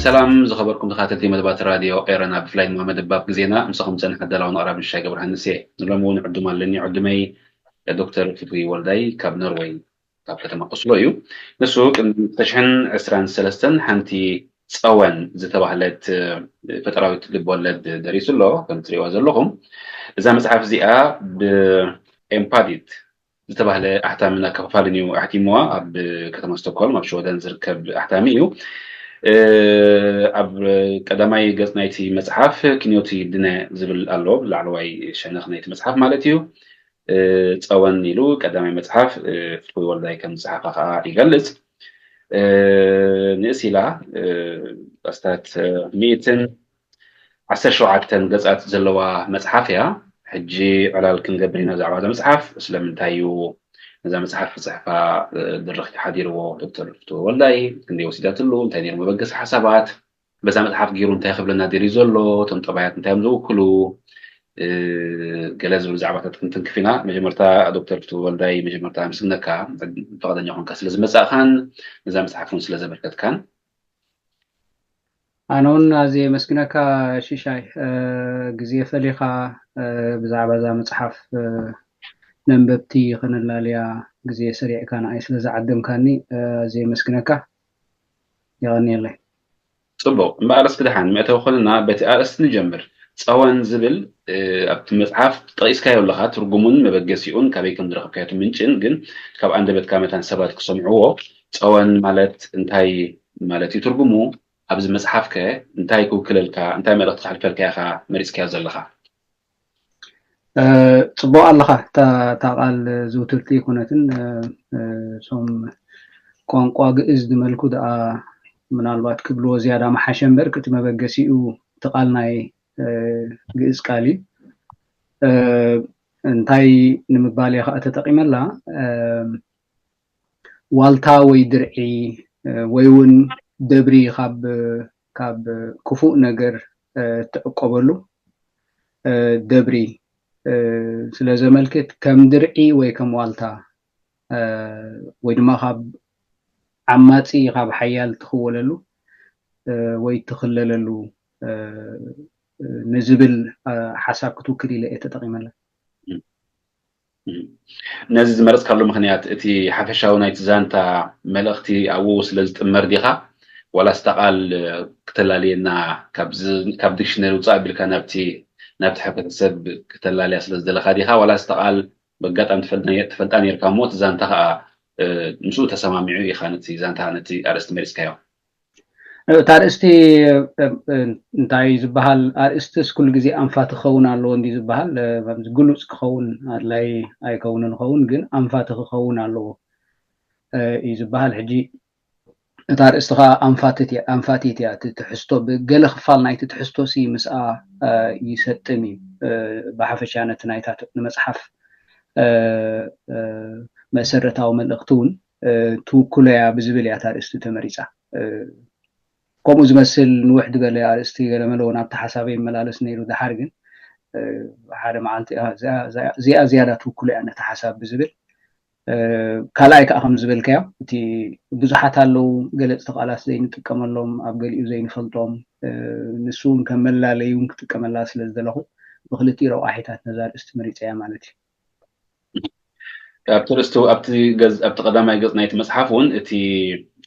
ሰላም ዝኸበርኩም ተኸታተልቲ መደባት ራድዮ ኤረና፣ ብፍላይ ድማ መደብ ባብ ግዜና፣ ምሳኹም ዝጸንሐ ኣዳላውን ኣቕራብን ሽሻይ ገብረሃንስ እየ። ንሎሚ እውን ዕዱም ኣለኒ። ዕዱመይ ዶክተር ፍትዊ ወልዳይ ካብ ኖርወይ፣ ካብ ከተማ ኦስሎ እዩ። ንሱ ቅድሚ ክልተ ሽሕን ዕስራን ሰለስተን ሓንቲ ጸወን ዝተባህለት፣ እ፣ ፈጠራዊት ልብወለድ ደሪሱ ኣሎ። ከም ትሪእዋ ዘለኹም፣ እዛ መጽሓፍ እዚኣ ብኤምፓዲት ዝተባህለ ኣሕታምን ኣከፋፋልን እዩ ኣሕቲምዋ። ኣብ ከተማ ስቶክሆልም ኣብ ሽወደን ዝርከብ ኣሕታሚ እዩ። እ፣ ኣብ ቀዳማይ ገጽ ናይቲ መጽሓፍ ክንዮቲ ድነ ዝብል ኣሎ፣ ላዕለዋይ ሸነኽ ናይቲ መጽሓፍ ማለት እዩ። እ፣ ጸወን ኢሉ ቀዳማይ መጽሓፍ፣ እ፣ ፍትዊ ወልዳይ ከም ዝጸሓፋ ከኣ ይገልጽ። እ፣ ንእስ ኢላ፣ እ፣ ኣስታት ሚእትን ዓሰርተ ሸውዓተን ገጻት ዘለዋ መጽሓፍ እያ። ሕጂ ዕላል ክንገብር ኢና ብዛዕባ እዛ መጽሓፍ። ስለምንታይ እዩ ነዛ መጽሓፍ ክጽሕፋ፣ እ፣ ድርኺት ሓዲርዎ ዶክተር ፍትወ ወልዳይ? ክንደይ ወሲዳትሉ? እንታይ ነይሩ መበገሲ ሓሳባት? በዛ መጽሓፍ ገይሩ እንታይ ክብለና ደልዩ ዘሎ? እቶም ጠባያት እንታይ እዮም ዝውክሉ? እ፣ ገለ ዝብሉ ዛዕባታት ክንትንክፍ ኢና። መጀመርታ ዶክተር ፍትወ ወልዳይ፣ መጀመርታ ኣመስግነካ ፈቃደኛ ኮንካ ስለ ዝመጻእካን ነዛ መጽሓፍ እውን ስለ ዘበርከትካን። ኣነ እውን ኣዝየ የመስግነካ ሽሻይ፣ እ፣ ግዜ ፈሊኻ፣ እ፣ ብዛዕባ እዛ መጽሓፍ፣ እ፣ ነንበብቲ ከነላልያ ግዜ ሰሪዕካ ንዓይ ስለ ዝዓደምካኒ፣ እ፣ ኣዝየ የመስግነካ። የቐንየለይ። ጽቡቕ። እምበኣርስ ክድሓን መእተዊ ኮንና በቲ ኣርእስቲ ንጀምር። ጸወን ዝብል፣ እ፣ ኣብቲ መጽሓፍ ጠቒስካዮ ኣለኻ፣ ትርጉሙን መበገሲኡን ካበይ ከም ዝረኸብካዮ እቲ ምንጭን፣ ግን ካብ ኣንደበትካ መታን ሰባት ክሰምዕዎ ጸወን ማለት እንታይ ማለት እዩ ትርጉሙ? ኣብዚ መጽሓፍ ከ እንታይ ክውክለልካ፣ እንታይ መልእኽቲ ከሕልፈልካ ኢኻ መሪጽካዮ ዘለኻ? እ፣ ጽቡቕ ኣለኻ። እታ፣ እታ ቃል ዝውትርቲ ኣይኮነትን። እ፣ እ፣ እቶም ቋንቋ ግእዝ ዝመልኩ ደኣ ምናልባት ክብልዎ ዝያዳ ምሓሸ እምበር፣ እቲ መበገሲኡ እቲ ቃል ናይ፣ እ፣ ግእዝ ቃል እዩ። እ፣ እንታይ ንምባል እየ ኸኣ ተጠቒመላ? እ፣ ዋልታ ወይ ድርዒ፣ እ፣ ወይ እውን ደብሪ ካብ፣ ካብ ክፉእ ነገር፣ እ፣ እትዕቆበሉ፣ እ፣ ደብሪ፣ እ፣ ስለ ዘመልክት ከም ድርዒ ወይ ከም ዋልታ፣ እ፣ ወይ ድማ ካብ ዓማጺ ካብ ሓያል ትኽወለሉ፣ እ፣ ወይ ትኽለለሉ፣ እ፣ እ፣ ንዝብል፣ እ፣ ሓሳብ ክትውክል ኢለ እየ ተጠቒመላ። እም። ነዚ ዝመረጽካሉ ምኽንያት፣ እቲ ሓፈሻዊ ናይቲ ዛንታ መልእኽቲ ኣብኡ ስለ ዝጥመር ዲኻ? ዋላስ እታ ቃል ክተላልየና፣ ካብ ዝ-፣ ካብ ዲክሽነሪ ውጻእ ኣቢልካ ናብቲ፣ ናብቲ ሕብረተሰብ ክተላልያ ስለ ዝደለኻ ዲኻ? ዋላስ እታ ቃል በጋጣሚ ትፈልጣ፣ ትፈልጣ ነይርካ እሞ እቲ ዛንታ ከኣ፣ እ፣ ምስኡ ተሰማሚዑ ኢኻ ነቲ ዛንታ፣ ነቲ ኣርእስቲ መሪጽካዮ? እቲ ኣርእስቲ፣ እ፣ እ፣ እንታይ ዝበሃል፣ ኣርእስትስ ኩሉ ግዜ ኣንፋቲ ክኸውን ኣለዎ እንዲ ዝበሃል፣ እ፣ ግሉጽ ክኸውን ኣድላይ ኣይከውንን ይኸውን፣ ግን ኣንፋቲ ክኸውን ኣለዎ፣ እ፣ እዩ ዝበሃል። ሕጂ እታ ኣርእስቲ ኸኣ ኣንፋቲት እያ፣ ኣንፋቲት እያ። እቲ ትሕዝቶ፣ ብገለ ክፋል ናይቲ ትሕዝቶ ሲ ምስኣ፣ እ፣ ይሰጥም እዩ። እ፣ ብሓፈሻ ነቲ ናይታ ት-፣ ንመጽሓፍ፣ እ፣ እ፣ መሰረታዊ መልእኽቲ እውን፣ እ፣ ትውክሎ እያ ብዝብል እያ እታ ኣርእስቲ ተመሪጻ። እ፣ ከምኡ ዝመስል ንውሕ ዝበለ ኣርእስቲ ገለ መለ እውን ኣብቲ ሓሳበይ ይመላለስ ነይሩ። ደሓር ግን፣ እ፣ ሓደ መዓልቲ፣ "ኣ፣ እዚኣ፣ እዚኣ፣ እዚኣ ዝያዳ ትውክሎ እያ ነቲ ሓሳብ" ብዝብል፣ እ፣ ካልኣይ ከኣ ከም ዝበልካዮ፣ እቲ ብዙሓት ኣለዉ ገለጽቲ ቃላት ዘይንጥቀመሎም፣ ኣብ ገሊኡ ዘይንፈልጦም፣ እ፣ ንሱ እውን ከም መላለዪ እውን ክጥቀመላ ስለ ዝደለኹ፣ ብክልቲኡ ረቋሒታት ነዛ ኣርእስቲ መሪጸያ ማለት እዩ። ኣብቲ ርእስቲ፣ ኣብቲ ገጽ፣ ኣብቲ ቀዳማይ ገጽ ናይቲ መጽሓፍ እውን እቲ፣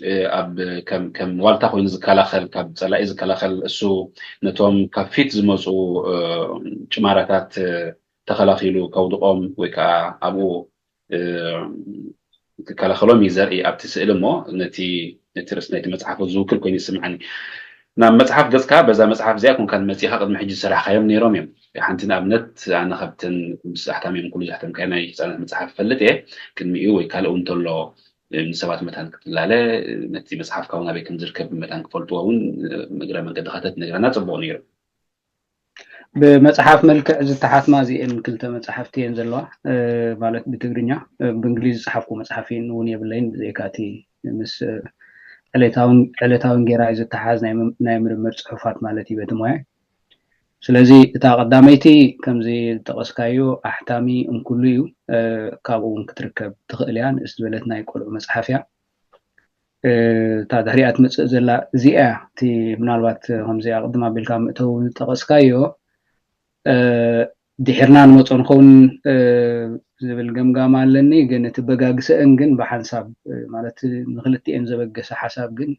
እ፣ ኣብ ከም፣ ከም ዋልታ ኮይኑ ዝከላኸል፣ ካብ ጸላኢ ዝከላኸል፣ እሱ ነቶም ካብ ፊት ዝመጹ፣ እ፣ ጭማራታት፣ እ፣ ተኸላኺሉ ከውድቖም ወይ ከኣ ኣብኡ፣ እ፣ ክከላኸሎም እዩ ዘርኢ ኣብቲ ስእሊ እሞ ነቲ፣ ነቲ ርእሲ ናይቲ መጽሓፍ ዝውክል ኮይኑ ይስምዓኒ። ናብ መጽሓፍ ገጽካ፣ በዛ መጽሓፍ እዚኣ ኮንካ መጺኻ ቅድሚ ሕጂ ዝሰራሕካዮም ነይሮም እዮም። ሓንቲ ንኣብነት ኣነ ካብተን ምስ ኣሕታሚኦም ኩሉ ዘሕተምካዮ ናይ ህፃናት መፅሓፍ እፈልጥ እየ። ቅድሚኡ ወይ ካልእ እውን እንተሎ ንሰባት መታን ክትላለ ነቲ መፅሓፍ ካብ ናበይ ከም ዝርከብ መታን ክፈልጥዎ እውን እግረ መንገድኻ ተትነግረና ፅቡቕ ነይሩ። ብመፅሓፍ መልክዕ ዝተሓትማ እዚአን ክልተ መፅሓፍቲ እየን ዘለዋ። ማለት ብትግርኛ፣ ብእንግሊዝ ዝፀሓፍኩ መፅሓፍ እውን የብለይን፣ ብዘይካ እቲ ምስ ዕለታውን ዕለታውን ጌራ ዝተሓዝ ናይ ምርምር ፅሑፋት ማለት እዩ በቲ ሞያ። ስለዚ እታ ቀዳመይቲ ከምዚ ዝጠቐስካዮ ኣሕታሚ እንኩሉ እዩ። ካብኡ እውን ክትርከብ ትኽእል እያ። ንእስ ዝበለት ናይ ቆልዑ መፅሓፍ እያ። እታ ድሕሪኣ ትመፅእ ዘላ እዚኣ እያ። እቲ ምናልባት ከምዚ ኣቕድም ኣቢልካ ምእተው ዝጠቐስካዮ ድሒርና ንመፆ ንኸውን ዝብል ገምጋም ኣለኒ። ግን እቲ በጋግሰአን ግን ብሓንሳብ ማለት ንክልቲኤን ዘበገሰ ሓሳብ ግን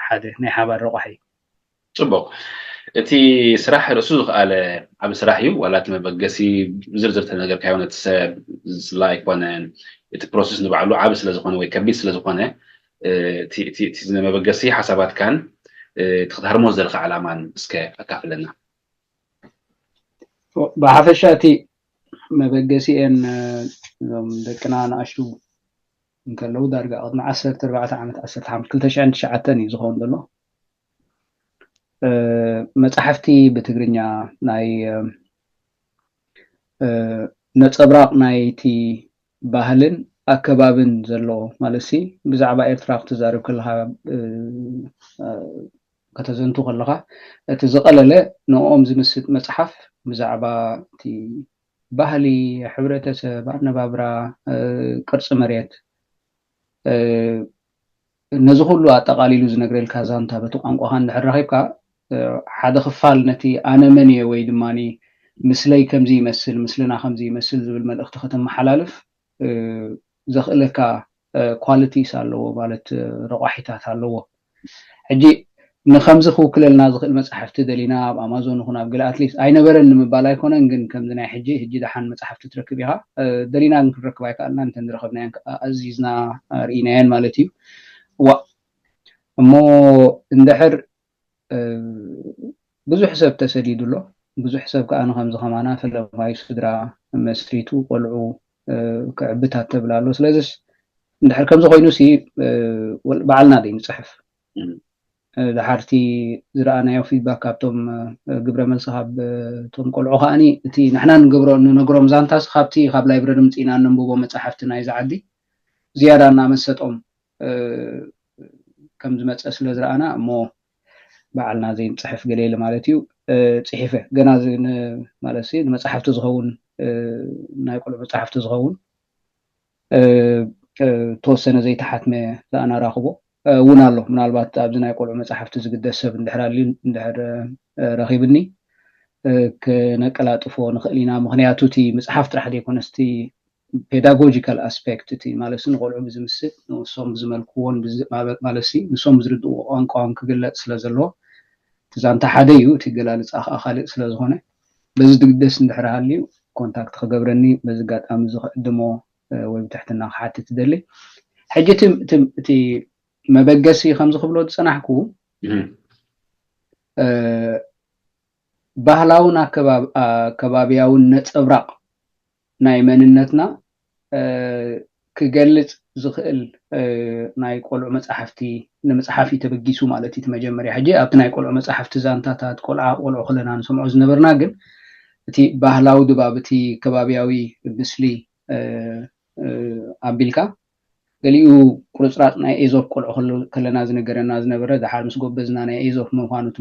ሓደ ናይ ሓባር ረቋሒ እዩ። ፅቡቕ። እቲ ስራሕ ርእሱ ዝኸኣለ ዓብ ስራሕ እዩ። ዋላ እቲ መበገሲ ዝርዝር ተነገርካዮ ነቲ ሰብ ዝፅላ ኣይኮነን። እቲ ፕሮሰስ ንባዕሉ ዓብ ስለዝኾነ ወይ ከቢድ ስለዝኾነ እቲ መበገሲ ሓሳባትካን እቲ ክትሃርሞ ዘለካ ዓላማን እስከ ኣካፍለና። ብሓፈሻ እቲ መበገሲኤን እዞም ደቅና ንኣሽቱ እንከለዉ ዳርጋ ቅድሚ ዓሰርተ ኣርባዕተ ዓመት ዓሰርተ ሓሙሽተ ክልተ ሽሕን ትሽዓተን እዩ ዝኸውን ዘሎ። መፅሓፍቲ ብትግርኛ ናይ ነፀብራቕ ናይቲ ባህልን ኣከባብን ዘሎ ማለት ሲ ብዛዕባ ኤርትራ ክትዛረብ ከለካ ከተዘንቱ ከለካ እቲ ዝቐለለ ንኦም ዝምስጥ መፅሓፍ ብዛዕባ እቲ ባህሊ፣ ሕብረተሰብ፣ ኣነባብራ፣ ቅርፂ መሬት ነዚ ኩሉ ኣጠቓሊሉ ዝነግረልካ ዛንታ በቲ ቋንቋኻ እንድሕር ረኺብካ ሓደ ክፋል ነቲ ኣነ መን እየ ወይ ድማ ምስለይ ከምዚ ይመስል ምስልና ከምዚ ይመስል ዝብል መልእኽቲ ከተመሓላልፍ ዘኽእለካ ኳሊቲስ ኣለዎ ማለት ረቋሒታት ኣለዎ። ሕጂ ንከምዚ ክውክለልና ዝኽእል መፅሓፍቲ ደሊና ኣብ ኣማዞን ይኹን ኣብ ገለ ኣትሊስት ኣይነበረን ንምባል ኣይኮነን፣ ግን ከምዚ ናይ ሕጂ ሕጂ ደሓን መፅሓፍቲ ትረክብ ኢኻ። ደሊና ግን ክንረክብ ኣይከኣልና፣ እንተ ንረኸብናየን ኣዚዝና ርኢናየን ማለት እዩ። ዋ እሞ እንድሕር ብዙሕ ሰብ ተሰዲዱ ኣሎ። ብዙሕ ሰብ ከዓ ንከምዚ ከማና ፈለማዩ ስድራ መስሪቱ ቆልዑ ክዕብታት ተብል ኣሎ። ስለዚስ እንድሕር ከምዚ ኮይኑ ሲ በዓልና ደይ ንፅሕፍ ድሓርቲ ዝረኣናዮ ፊድባክ ካብቶም ግብረ መልሲ ካብ እቶም ቆልዑ ከዓኒ እቲ ንሕና ንገብሮ ንነግሮም ዛንታስ ካብቲ ካብ ላይብረሪ ምፅኢና ነንብቦ መፅሓፍቲ ናይዚ ዓዲ ዝያዳ እናመሰጦም ከም ዝመፀ ስለ ዝረኣና እሞ በዓልና ዘይንፅሕፍ ገለ ኢለ ማለት እዩ ፅሒፈ ገና ማለት ንመፅሓፍቲ ዝኸውን ናይ ቆልዑ መፅሓፍቲ ዝኸውን ተወሰነ ዘይተሓትመ ዝኣናራኽቦ እውን ኣሎ። ምናልባት ኣብዚ ናይ ቆልዑ መፅሓፍቲ ዝግደስ ሰብ እንድሕር ኣልዩ እንድሕር ረኺብኒ ክነቀላጥፎ ንኽእል ኢና። ምክንያቱ እቲ ምፅሓፍ ጥራሕ ዘይኮነስ እቲ ፔዳጎጂካል ኣስፔክት እቲ ማለት ንቆልዑ ብዝምስጥ ንሶም ብዝመልክዎን ማለት ንሶም ዝርድእዎ ቋንቋን ክግለፅ ስለ ዘለዎ እቲ ዛንታ ሓደ እዩ። እቲ ገላልፃ ከዓ ካልእ ስለ ዝኾነ በዚ ዝግደስ እንድሕር ሃልዩ ኮንታክት ክገብረኒ በዚ ኣጋጣሚ እዚ ክዕድሞ ወይ ብትሕትና ክሓትት ይደሊ። ሕጂ እቲ መበገሲ ከምዚ ክብሎ ዝፀናሕኩ ባህላውን ኣከባብያውን ነፀብራቕ ናይ መንነትና ክገልፅ ዝኽእል ናይ ቆልዑ መፅሓፍቲ ንምፅሓፍ እዩ ተበጊሱ ማለት እዩ። እቲ መጀመርያ ሕጂ ኣብቲ ናይ ቆልዑ መፅሓፍቲ ዛንታታት ቆልዓ ቆልዑ ከለና ንሰምዖ ዝነበርና ግን እቲ ባህላዊ ድባብ እቲ ከባብያዊ ምስሊ ኣቢልካ ገሊኡ ቁርፅራፅ ናይ ኤዞፕ ቆልዑ ከለና ዝነገረና ዝነበረ ድሓር ምስ ጎበዝና ናይ ኤዞፕ ምኳኑ እቲ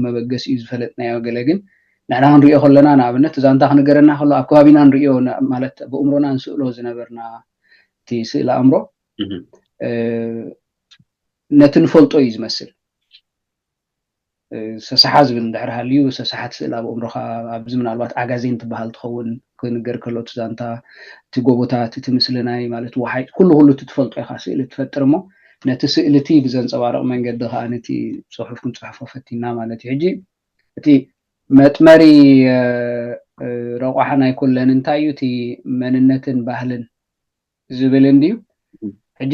መበገሲኡ ዝፈለጥናዮ ገለ ግን ንሕና ክንሪኦ ከለና ንኣብነት ዛንታ ክነገረና ከሎ ኣብ ከባቢና ንሪኦ ማለት ብእምሮና ንስእሎ ዝነበርና እቲ ስእሊ ኣእምሮ ነቲ ንፈልጦ እዩ ዝመስል። ሰሳሓ ዝብል እንድሕር ሃልዩ ሰሳሓት ስእሊ ኣብ ኣእምሮኻ ኣብዚ ምናልባት ዓጋዜን ትበሃል ትኸውን ክንገር ከሎ እቲ ዛንታ እቲ ጎቦታት እቲ ምስሊ ናይ ማለት ወሓይ ኩሉ ኩሉ እቲ ትፈልጦ ኢኻ ስእሊ ትፈጥር እሞ ነቲ ስእሊ እቲ ብዘንፀባርቕ መንገዲ ከዓ ነቲ ፅሑፍ ክንፅሕፎ ፈቲና ማለት እዩ። ሕጂ እቲ መጥመሪ ረቋሕን ኣይኮለን እንታይ እዩ እቲ መንነትን ባህልን ዝብል እንድዩ። ሕጂ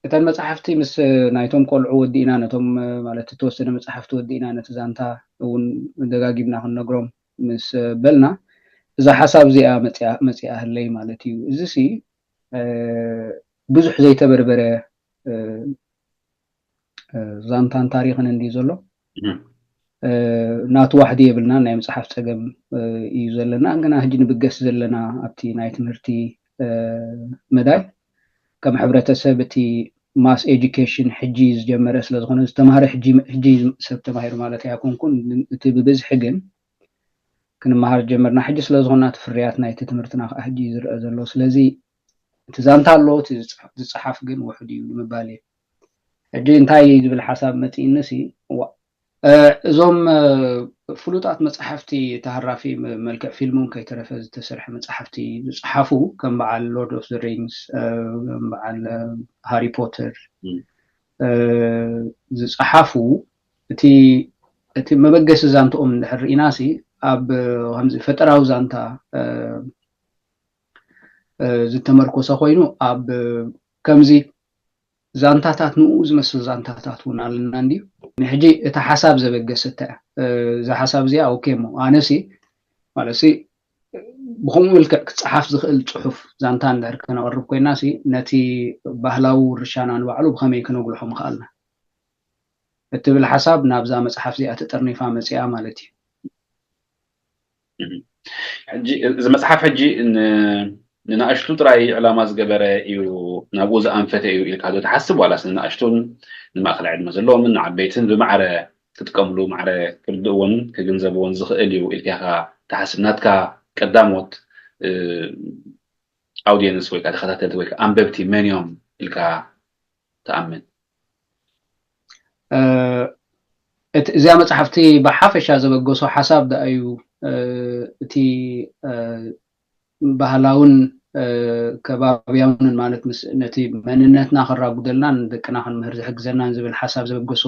እተን መፅሓፍቲ ምስ ናይቶም ቆልዑ ወዲእና ነቶም ማለት እተወሰነ መፅሓፍቲ ወዲእና ነቲ ዛንታ እውን ደጋጊምና ክንነግሮም ምስ በልና እዛ ሓሳብ እዚኣ መፂኣ ህለይ ማለት እዩ። እዚ ሲ ብዙሕ ዘይተበርበረ ዛንታን ታሪኽን እንዲ ዘሎ ናቱ ዋሕዲ የብልና። ናይ መፅሓፍ ፀገም እዩ ዘለና። ግና ሕጂ ንብገስ ዘለና ኣብቲ ናይ ትምህርቲ መዳይ ከም ሕብረተሰብ እቲ mass education ሕጂ ዝጀመረ ስለዝኾነ ዝተማሃረ ሕጂ ሰብ ተማሂሩ ማለት ኣይኮንኩን። እቲ ብብዝሒ ግን ክንመሃር ጀመርና ሕጂ ስለዝኾና እቲ ፍርያት ናይቲ ትምህርትና ከዓ ሕጂ ዝረአ ዘሎ። ስለዚ እቲ ዛንታ ኣሎ፣ እቲ ዝፀሓፍ ግን ውሑድ እዩ ንምባል እየ። ሕጂ እንታይ ዝብል ሓሳብ መፂእኒ ሲ እዞም ፍሉጣት መፅሓፍቲ ተሃራፊ መልክዕ ፊልም እውን ከይተረፈ ዝተሰርሐ መፅሓፍቲ ዝፀሓፉ ከም በዓል Lord of the Rings፣ ከም በዓል ሃሪ ፖተር ዝፀሓፉ እቲ እቲ መበገሲ ዛንትኦም እንድሕር ርኢና ሲ ኣብ ከምዚ ፈጠራዊ ዛንታ ዝተመርኮሰ ኮይኑ ኣብ ከምዚ ዛንታታት ንኡ ዝመስል ዛንታታት እውን ኣለና እንድዩ። ንሕጂ እቲ ሓሳብ ዘበገሰ እታ እያ። እዛ ሓሳብ እዚኣ ኦኬ እሞ ኣነሲ ማለት ሲ ብከምኡ መልክዕ ክፀሓፍ ዝኽእል ፅሑፍ ዛንታ እንድሕር ከነቕርብ ኮይና ሲ ነቲ ባህላዊ ውርሻና ንባዕሉ ብኸመይ ክነጉልሖ ምኽኣልና እትብል ሓሳብ ናብዛ መፅሓፍ እዚኣ ተጠርኒፋ መፂኣ ማለት እዩ። ሕጂ እዚ መፅሓፍ ሕጂ ንናእሽቱ ጥራይ ዕላማ ዝገበረ እዩ፣ ናብኡ ዝኣንፈተ እዩ ኢልካ ዶ ትሓስብ? ዋላስ ንናእሽቱን ንማእኸላይ ዕድመ ዘለዎምን ንዓበይትን ብማዕረ ክጥቀምሉ ማዕረ ክርድእዎን ክግንዘብዎን ዝኽእል እዩ ኢልካ ኢኻ ትሓስብ? ናትካ ቀዳሞት ኣውዲየንስ ወይ ከዓ ተኸታተልቲ ወይ ከዓ ኣንበብቲ መን እዮም ኢልካ ትኣምን? እዚኣ መፅሓፍቲ ብሓፈሻ ዘበገሶ ሓሳብ ደኣ እዩ። እቲ ባህላውን ከባቢያውንን ማለት ነቲ መንነትና ከራጉደልና ንደቅና ክንምህር ዝሕግዘናን ዝብል ሓሳብ ዘበገሶ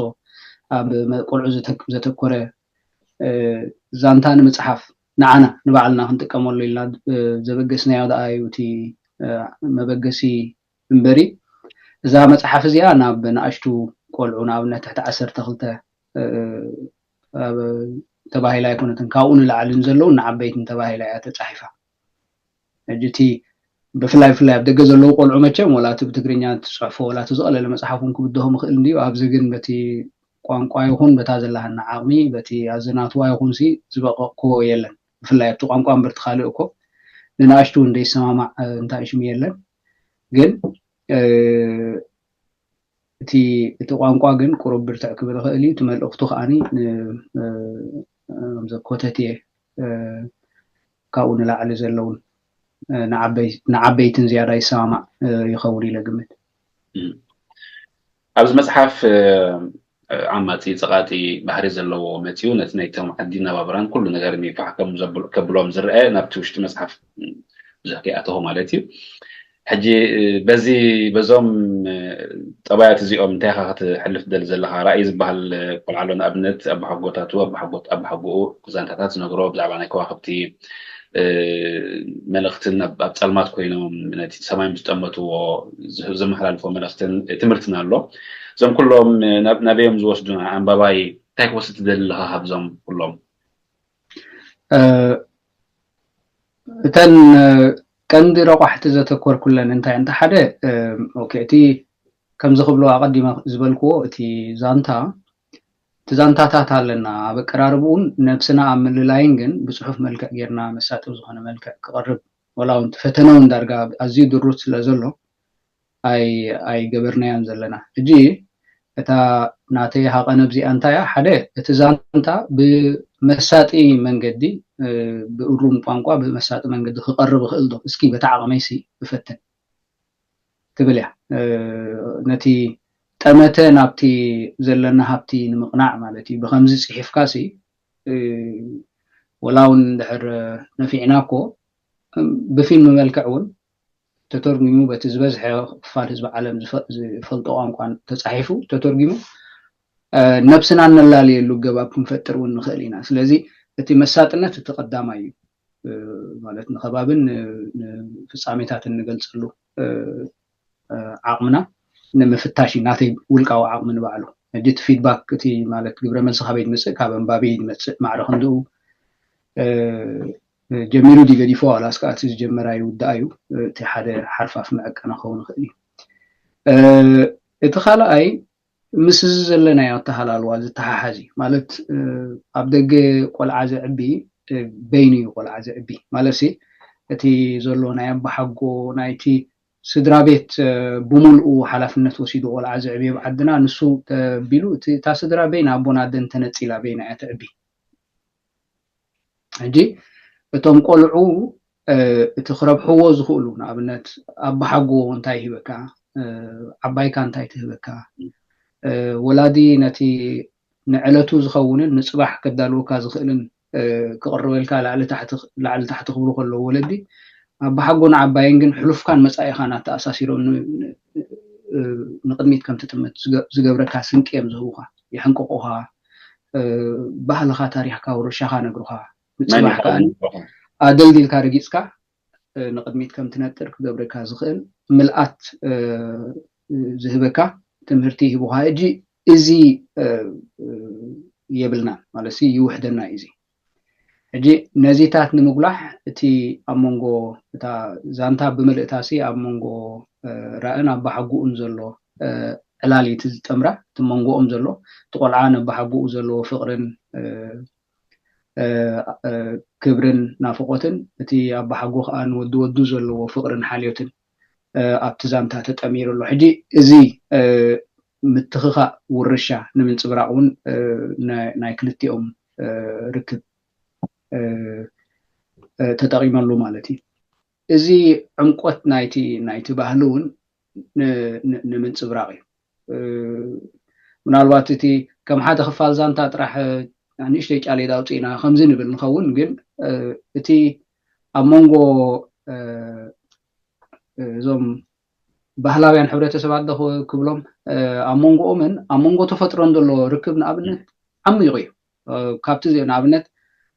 ኣብ ቆልዑ ዘተኮረ ዛንታ ንምፅሓፍ ንዓና ንባዕልና ክንጥቀመሉ ኢልና ዘበገስናዮ ደኣ እዩ እቲ መበገሲ እምበሪ እዛ መፅሓፍ እዚኣ ናብ ንኣሽቱ ቆልዑ ንኣብነት ትሕቲ ዓሰርተ ክልተ ተባሂላ ኣይኮነትን፣ ካብኡ ንላዕልን ዘለውን ንዓበይትን ተባሂላ እያ ተፃሒፋ። ሕጂ እቲ ብፍላይ ብፍላይ ኣብ ደገ ዘለዉ ቆልዑ መቸም ወላ እቲ ብትግርኛ ትፅሕፎ ወላ እቲ ዝቐለለ መፅሓፍ እውን ክብድሆም ይኽእል እንድዩ። ኣብዚ ግን በቲ ቋንቋ ይኹን በታ ዘለሃና ዓቕሚ በቲ ኣዘናትዋ ይኹን ሲ ዝበቐቕክዎ የለን። ብፍላይ ኣብቲ ቋንቋ እምበር እቲ ካልእ እኮ ንንኣሽቱ እውን ዘይሰማማዕ እንታይ ሽሙ የለን። ግን እቲ እቲ ቋንቋ ግን ቁሩብ ብርትዕ ክብል ይኽእል እዩ። እቲ መልእኽቱ ከዓኒ ዘኮተት እየ ካብኡ ንላዕሊ ዘለውን ንዓበይትን ዝያዳ ይሰማማዕ ይኸውን ኢለ ግምት። ኣብዚ መፅሓፍ ዓማፂ ፀቓጢ ባህሪ ዘለዎ መፂኡ ነቲ ናይቶም ዓዲ ናባብራን ኩሉ ነገርን ይፋሕ ከብሎም ዝረአ ናብቲ ውሽጢ መፅሓፍ ብዙሕ ከይኣተኹ ማለት እዩ። ሕጂ በዚ በዞም ጠባያት እዚኦም እንታይ ኢኻ ክትሕልፍ ትደሊ ዘለኻ? ራእይ ዝበሃል ቆልዓ ኣሎ። ንኣብነት ኣባሓጎታቱ ኣባሓጎት ኣባሓጎኡ ዛንታታት ዝነግሮ ብዛዕባ ናይ ከዋኽብቲ መልእኽትን ኣብ ጸልማት ኮይኖም ነቲ ሰማይ ምስ ጠመትዎ ዘመሓላልፎ መልእኽትን ትምህርትን ኣሎ። እዞም ኩሎም ናበዮም ዝወስዱና? ኣንባባይ እንታይ ክወስድ ትደሊ ኣለኻ ካብዞም ኩሎም? እተን ቀንዲ ረቋሕቲ ዘተኮርኩለን እንታይ እንተ ሓደ እቲ ከምዚ ክብሎ ኣቐዲመ ዝበልክዎ እቲ ዛንታ እቲ ዛንታታት ኣለና ኣብ ኣቀራርብኡን ነብስና ኣብ ምልላይን ግን ብፅሑፍ መልክዕ ጌርና መሳጢ ዝኾነ መልክዕ ክቐርብ ወላ እውን ፈተነ እውን ዳርጋ ኣዝዩ ድሩት ስለ ዘሎ ኣይገበርናዮን ዘለና። ሕጂ እታ ናተይ ሃቐነ ኣብዚኣ እንታይ እያ? ሓደ እቲ ዛንታ ብመሳጢ መንገዲ ብእሩም ቋንቋ ብመሳጢ መንገዲ ክቐርብ ይኽእል ዶ? እስኪ በቲ ዓቕመይሲ እፈትን ትብል እያ። ነቲ ጠመተ ናብቲ ዘለና ሃብቲ ንምቕናዕ ማለት እዩ። ብኸምዚ ፅሒፍካ ሲ ወላ እውን እንድሕር ነፊዕና እኮ ብፊልም መልክዕ እውን ተተርጉሙ በቲ ዝበዝሐ ክፋል ህዝቢ ዓለም ዝፈልጦ ቋንቋ ተፃሒፉ ተተርጉሙ ነብስና እነላልየሉ ገባብ ክንፈጥር እውን ንኽእል ኢና። ስለዚ እቲ መሳጥነት እቲ ቀዳማይ እዩ። ማለት ንኸባብን ፍፃሜታትን ንገልፀሉ ዓቕምና ንምፍታሽ እዩ ናተይ ውልቃዊ ዓቕሚ ንባዕሉ። ሕጂ እቲ ፊድባክ እቲ ማለት ግብረ መልሲ ካበይ ዝመፅእ ካብ ኣንባቢ ዝመፅእ ማዕረ ክንድኡ ጀሚሩ ድዩ ገዲፎ ዋላስ ከዓ እቲ ዝጀመረ ኣይውዳእ እዩ። እቲ ሓደ ሓርፋፍ መዐቀኒ ክኸውን ይኽእል እዩ። እቲ ካልኣይ ምስ እዚ ዘለናዮ ኣተሃላልዋ ዝተሓሓዝ እዩ። ማለት ኣብ ደገ ቆልዓ ዘዕቢ በይኑ እዩ ቆልዓ ዘዕቢ ማለት እቲ ዘሎ ናይ ኣባሓጎ ናይቲ ስድራ ቤት ብምልኡ ሓላፍነት ወሲዱ ቆልዓ ዘዕቢ ኣብ ዓድና ንሱ ተቢሉ እታ ስድራ በይና ኣቦን ኣደን ተነፂላ በይና እያ ተዕቢ። ሕጂ እቶም ቆልዑ እቲ ክረብሕዎ ዝኽእሉ ንኣብነት ኣባሓጎ እንታይ ይህበካ፣ ዓባይካ እንታይ ትህበካ፣ ወላዲ ነቲ ንዕለቱ ዝኸውንን ንፅባሕ ከዳልወካ ዝኽእልን ክቕርበልካ ላዕሊ ታሕቲ ክብሉ ከለዉ ወለዲ ኣባሓጎን ዓባይን ግን ሕሉፍካን መፃኢኻን ኣተኣሳሲሮም ንቅድሚት ከም ትጥምት ዝገብረካ ስንቂ እዮም ዝህቡኻ፣ የሕንቅቑኻ፣ ባህልኻ፣ ታሪኽካ፣ ውርሻኻ ነግሩኻ፣ ንፅባሕ ከዓ ኣደልዲልካ ረጊፅካ ንቅድሚት ከም ትነጥር ክገብረካ ዝኽእል ምልኣት ዝህበካ ትምህርቲ ይህቡኻ። ሕጂ እዚ የብልናን ማለት ይውሕደና እዩ። እዚ ሕጂ ነዚታት ንምጉላሕ እቲ ኣብ መንጎ እታ ዛንታ ብምልእታ ሲ ኣብ መንጎ ራእን ኣባሓጉኡን ዘሎ ዕላል እቲ ዝጠምራ እቲ መንጎኦም ዘሎ እቲ ቆልዓ ነባሓጉኡ ዘለዎ ፍቕርን ክብርን ናፍቆትን እቲ ኣባሓጎ ከዓ ንወዲ ወዱ ዘለዎ ፍቅርን ሓልዮትን ኣብቲ ዛንታ ተጠሚሩ ኣሎ። ሕጂ እዚ ምትኽኻእ ውርሻ ንምንፅብራቅ እውን ናይ ክልቲኦም ርክብ ተጠቂመሉ ማለት እዩ። እዚ ዕምቆት ናይቲ ናይቲ ባህሊ እውን ንምንፅብራቅ እዩ። ምናልባት እቲ ከም ሓደ ክፋል ዛንታ ጥራሕ ንእሽተይ ጫሌት ኣውፅእና ከምዚ ንብል ንኸውን፣ ግን እቲ ኣብ መንጎ እዞም ባህላውያን ሕብረተሰባት ዶ ክብሎም ኣብ መንጎኦምን ኣብ መንጎ ተፈጥሮን ዘሎ ርክብ ንኣብነት ዓሚቑ እዩ። ካብቲ ንኣብነት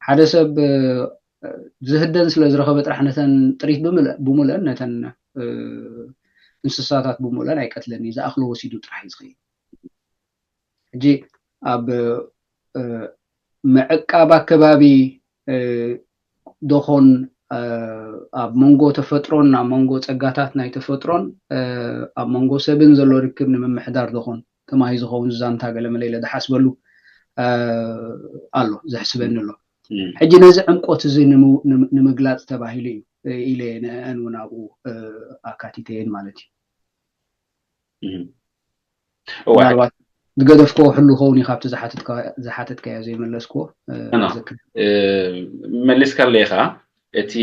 ሓደ ሰብ ዝህደን ስለ ዝረኸበ ጥራሕ ነተን ጥሪት ብምልአን ነተን እንስሳታት ብምልአን ኣይቀትለን እዩ፣ ዝኣኽሎ ወሲዱ ጥራሕ እዩ ዝኸይድ። ሕጂ ኣብ ምዕቃብ ኣከባቢ ዶኾን ኣብ መንጎ ተፈጥሮን ኣብ መንጎ ፀጋታት ናይ ተፈጥሮን ኣብ መንጎ ሰብን ዘሎ ርክብ ንምምሕዳር ዶኾን ተማሂዙ ኸውን ዛንታ ገለ መለ ኢለ ዝሓስበሉ ኣሎ፣ ዘሕስበኒ ኣሎ። ሕጂ ነዚ ዕምቆት እዚ ንምግላፅ ተባሂሉ እዩ ኢለ ንአን እውን ኣብኡ ኣካቲተየን ማለት እዩ። ምናልባት ዝገደፍኮ ሕሉ ኸውን እዩ ካብቲ ዝሓተትካዮ ዘይመለስኮ። መሊስካለ ኢኻ። እቲ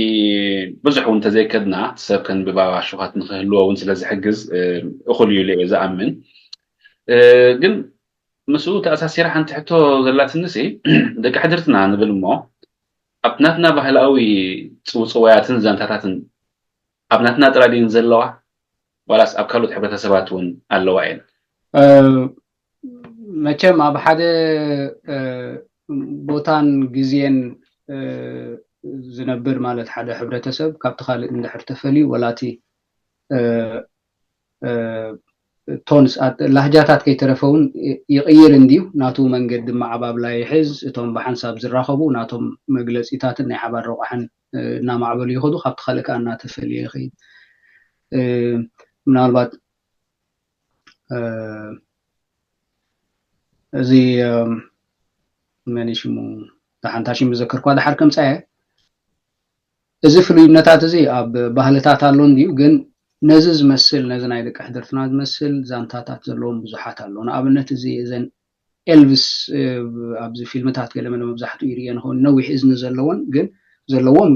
ብዙሕ እውን ተዘይከድና ሰብ ከንብባ ሽኻት ንክህልዎ እውን ስለዝሕግዝ እኹል እዩ ኢለ ዝኣምን። ግን ምስኡ ተኣሳሲራ ሓንቲ ሕቶ ዘላትንሲ ደቂ ሕድርትና ንብል እሞ ኣብ ናትና ባህላዊ ፅውፅዋያትን ዛንታታትን ኣብ ናትና ጥራይ ድየን ዘለዋ ዋላስ ኣብ ካልኦት ሕብረተሰባት እውን ኣለዋ እየን? መቸም ኣብ ሓደ ቦታን ግዜን ዝነብር ማለት ሓደ ሕብረተሰብ ካብቲ ካልእ እንድሕር ተፈልዩ ወላቲ ቶንስ ላህጃታት ከይተረፈ እውን ይቕይር እንድዩ። ናቱ መንገዲ ማዕባብላ ይሕዝ። እቶም ብሓንሳብ ዝራኸቡ ናቶም መግለፂታትን ናይ ሓባር ረቋሕን እናማዕበሉ ይኸዱ። ካብቲ ካልእ ከዓ እናተፈልየ ይኸይድ። ምናልባት እዚ መን ሽሙ ሓንታ ሽም ዘከርኳ ድሓር ከምፃየ እዚ ፍሉይነታት እዚ ኣብ ባህልታት ኣሎ እንድዩ፣ ግን ነዚ ዝመስል ነዚ ናይ ደቂ ሕድርትና ዝመስል ዛንታታት ዘለዎም ብዙሓት ኣለዉ። ንኣብነት እዚ እዘን ኤልቪስ ኣብዚ ፊልምታት ገለ መለ መብዛሕትኡ ይርየን ኸውን ነዊሕ እዝኒ ዘለዎን ግን ዘለዎም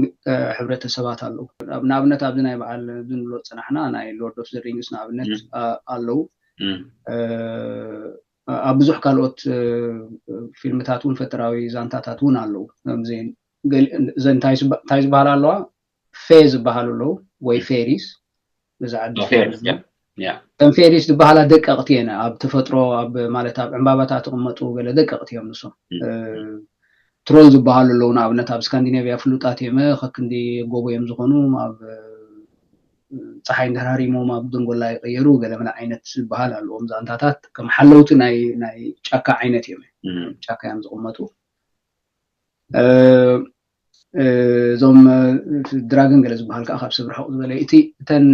ሕብረተሰባት ኣለዉ። ንኣብነት ኣብዚ ናይ በዓል ዝንብሎ ዝፅናሕና ናይ ሎርድ ኦፍ ዘ ሪንግስ ንኣብነት ኣለዉ። ኣብ ብዙሕ ካልኦት ፊልምታት እውን ፈጠራዊ ዛንታታት እውን ኣለዉ። እንታይ ዝበሃል ኣለዋ ፌ ዝበሃሉ ኣለዉ ወይ ፌሪስ እዛ ዓዲ እተን ፌሪስ ዝበሃላ ደቀቕቲ እየን። ኣብ ተፈጥሮ ኣብ ማለት ኣብ ዕምባባታት ዝቕመጡ ገለ ደቀቕቲ እዮም ንሶም። ትሮል ዝበሃሉ ኣለዉ ንኣብነት ኣብ ስካንዲኔቪያ ፍሉጣት እዮም። ከክንዲ ጎቦ እዮም ዝኾኑ ኣብ ፀሓይ እንዳራሪሞም ኣብ ደንጎላ ይቀየሩ ገለ መለ ዓይነት ዝበሃል ኣለዎም። ዛንታታት ከም ሓለውቲ ናይ ናይ ጫካ ዓይነት እዮም። ጫካ እዮም ዝቕመጡ። እዞም ድራግን ገለ ዝበሃል ከዓ ካብ ሰብ ርሕቕ ዝበለ። እቲ እተን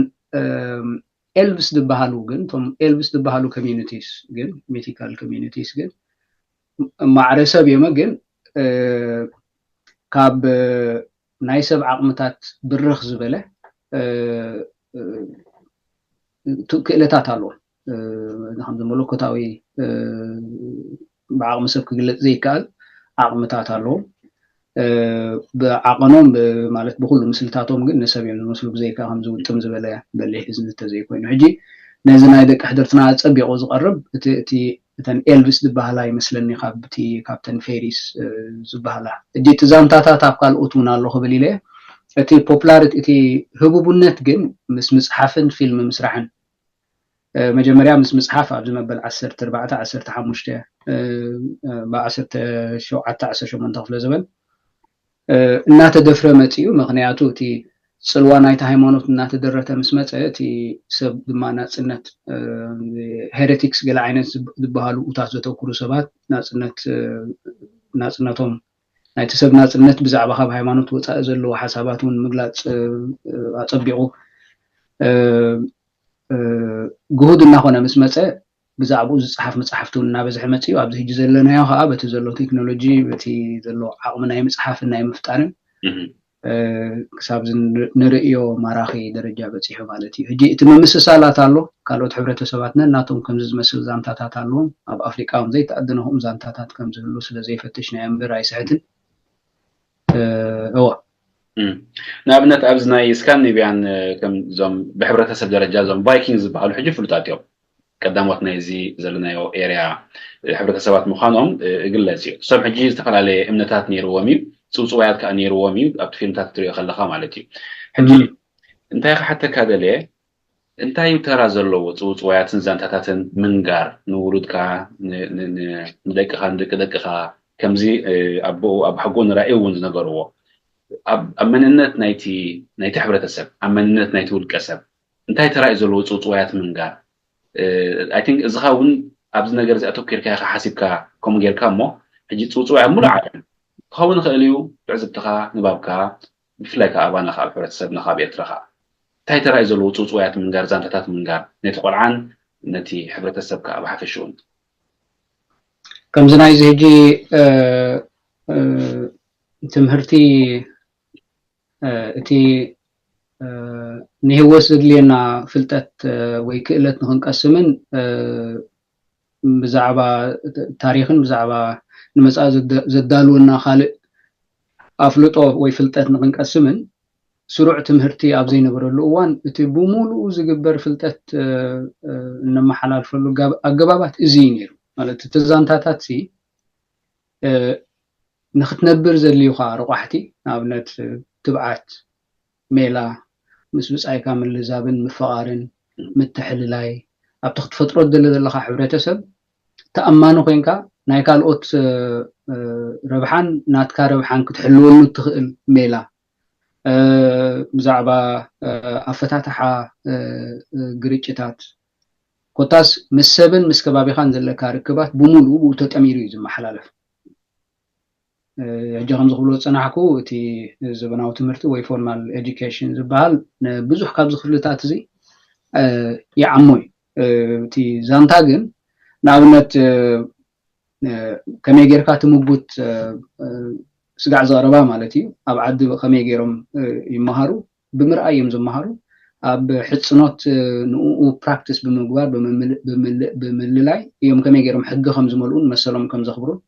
ኤልቭስ ዝበሃሉ ግን፣ እቶም ኤልቭስ ዝበሃሉ ኮሚኒቲስ ግን፣ ሚቲካል ኮሚኒቲስ ግን ማዕረ ሰብ እዮም፣ ግን ካብ ናይ ሰብ ዓቕምታት ብርኽ ዝበለ ክእለታት ኣለዎም። ከምዚ መለኮታዊ ብዓቕሚ ሰብ ክግለፅ ዘይከኣል ዓቕምታት ኣለዎም። ብዓቐኖም ማለት ብኩሉ ምስልታቶም ግን ንሰብ እዮም ዝመስሉ፣ ብዘይካ ከም ዝውጥም ዝበለ በሊሕ እዝኒ ተዘይኮይኑ። ሕጂ ነዚ ናይ ደቂ ሕድርትና ኣፀቢቑ ዝቐርብ እቲ እቲ እተን ኤልቪስ ዝበሃላ ይመስለኒ ካብቲ ካብተን ፌሪስ ዝበሃላ። እጂ እቲ ዛንታታት ኣብ ካልኦት እውን ኣሎ ክብል ኢለ። እቲ ፖፕላሪቲ፣ እቲ ህቡብነት ግን ምስ ምፅሓፍን ፊልም ምስራሕን፣ መጀመርያ ምስ ምፅሓፍ ኣብዚ መበል ዓሰርተ ኣርባዕተ ዓሰርተ ሓሙሽተ ብ ዓሰርተ ሸውዓተ ዓሰርተ ሸሞንተ ክፍለ ዘበን እናተደፍረ መፂኡ። ምክንያቱ እቲ ፅልዋ ናይቲ ሃይማኖት እናተደረተ ምስ መፀ፣ እቲ ሰብ ድማ ናፅነት፣ ሄሬቲክስ ገለ ዓይነት ዝበሃሉ ኡታት ዘተኩሩ ሰባት ናፅነት ናፅነቶም ናይቲ ሰብ ናፅነት ብዛዕባ ካብ ሃይማኖት ወፃኢ ዘለዎ ሓሳባት እውን ምግላፅ ኣፀቢቑ ግሁድ እናኾነ ምስ መፀ፣ ብዛዕባኡ ዝፀሓፍ መፅሓፍቲ እውን እናበዝሐ መፂኡ። ኣብዚ ሕጂ ዘለናዮ ከዓ በቲ ዘሎ ቴክኖሎጂ፣ በቲ ዘሎ ዓቕሚ ናይ ምፅሓፍን ናይ ምፍጣርን ክሳብ ንርእዮ ማራኺ ደረጃ በፂሑ ማለት እዩ። ሕጂ እቲ ምምስሳላት ኣሎ። ካልኦት ሕብረተሰባት ነናቶም ከምዚ ዝመስል ዛንታታት ኣለዎም። ኣብ ኣፍሪቃ እውን ዘይተኣደነ ከምኡ ዛንታታት ከም ዝህሉ ስለ ዘይፈተሽናዮ እምበር ኣይስሕትን። እወ። ንኣብነት ኣብዚ ናይ ስካንዲኔቪያን ከምዞም ብሕብረተሰብ ደረጃ እዞም ቫይኪንግ ዝበሃሉ ሕጂ ፍሉጣት እዮም። ቀዳሞት ናይዚ ዘለናዮ ኤርያ ሕብረተሰባት ምዃኖም እግለፅ እዩ። እሶም ሕጂ ዝተፈላለየ እምነታት ነይርዎም እዩ፣ ፅውፅዋያት ከዓ ነይርዎም እዩ፣ ኣብቲ ፊልምታት ክትሪኦ ከለካ ማለት እዩ። ሕጂ እንታይ ክሓተካ ደልየ፣ እንታይ እዩ ተራ ዘለዎ ፅውፅዋያትን ዛንታታትን ምንጋር ንውሉድካ፣ ንደቅኻ፣ ንደቂ ደቅኻ፣ ከምዚ ኣቦኡ ኣብ ሓጎ ንራእዩ እውን ዝነገርዎ ኣብ መንነት ናይቲ ናይቲ ሕብረተሰብ፣ ኣብ መንነት ናይቲ ውልቀ ሰብ እንታይ ተራ እዩ ዘለዎ ፅውፅዋያት ምንጋር? ኣይ ቲንክ እዚኻ እውን ኣብዚ ነገር እዚ ኣተኪርካ ኢኻ ሓሲብካ ከምኡ ጌርካ እሞ ሕጂ ፅውፅዋይ ኣብ ሙሉእ ዓለም ክኸውን ይኽእል እዩ። ትዕዝብትኻ፣ ንባብካ፣ ብፍላይ ከዓ ኣባና ከዓ ኣብ ሕብረተሰብና ካብ ኤርትራ ከዓ እንታይ ተራ እዩ ዘለዎ ፅውፅዋያት ምንጋር፣ ዛንታታት ምንጋር ነቲ ቆልዓን ነቲ ሕብረተሰብ ከዓ ብሓፈሽውን? ከምዚ ናይዚ ሕጂ ትምህርቲ እቲ ንህይወት ዘድልየና ፍልጠት ወይ ክእለት ንክንቀስምን ብዛዕባ ታሪክን ብዛዕባ ንመፃኢ ዘዳልወና ካልእ ኣፍልጦ ወይ ፍልጠት ንክንቀስምን ስሩዕ ትምህርቲ ኣብ ዘይነበረሉ እዋን እቲ ብሙሉኡ ዝግበር ፍልጠት እነመሓላልፈሉ ኣገባባት እዚ እዩ ነይሩ። ማለት እቲ ዛንታታት ንክትነብር ዘድልዩካ ረቋሕቲ፣ ንኣብነት ትብዓት፣ ሜላ፣ ምስ ብፃይካ ምልዛብን ምፍቓርን፣ ምትሕልላይ፣ ኣብቲ ክትፈጥሮ ትደሊ ዘለካ ሕብረተሰብ ተኣማኒ ኮይንካ ናይ ካልኦት ረብሓን ናትካ ረብሓን ክትሕልወሉ እትኽእል ሜላ፣ ብዛዕባ ኣፈታትሓ ግርጭታት፣ ኮታስ ምስ ሰብን ምስ ከባቢኻን ዘለካ ርክባት ብምሉኡ ብኡ ተጠሚሩ እዩ ዝመሓላለፍ። ሕጂ ከምዚ ክብሎ ዝፀናሕኩ፣ እቲ ዘበናዊ ትምህርቲ ወይ ፎርማል ኤጁኬሽን ዝበሃል ንብዙሕ ካብዚ ክፍልታት እዚ ይዓሞ እዩ። እቲ ዛንታ ግን ንኣብነት ከመይ ጌርካ ትምጉት ስጋዕ ዘቕረባ ማለት እዩ። ኣብ ዓዲ ከመይ ገይሮም ይመሃሩ? ብምርኣይ እዮም ዝመሃሩ። ኣብ ሕፅኖት ንኡ ፕራክቲስ ብምግባር ብምልላይ እዮም ከመይ ገይሮም ሕጊ ከም ዝመልኡን መሰሎም ከም ዘኽብሩን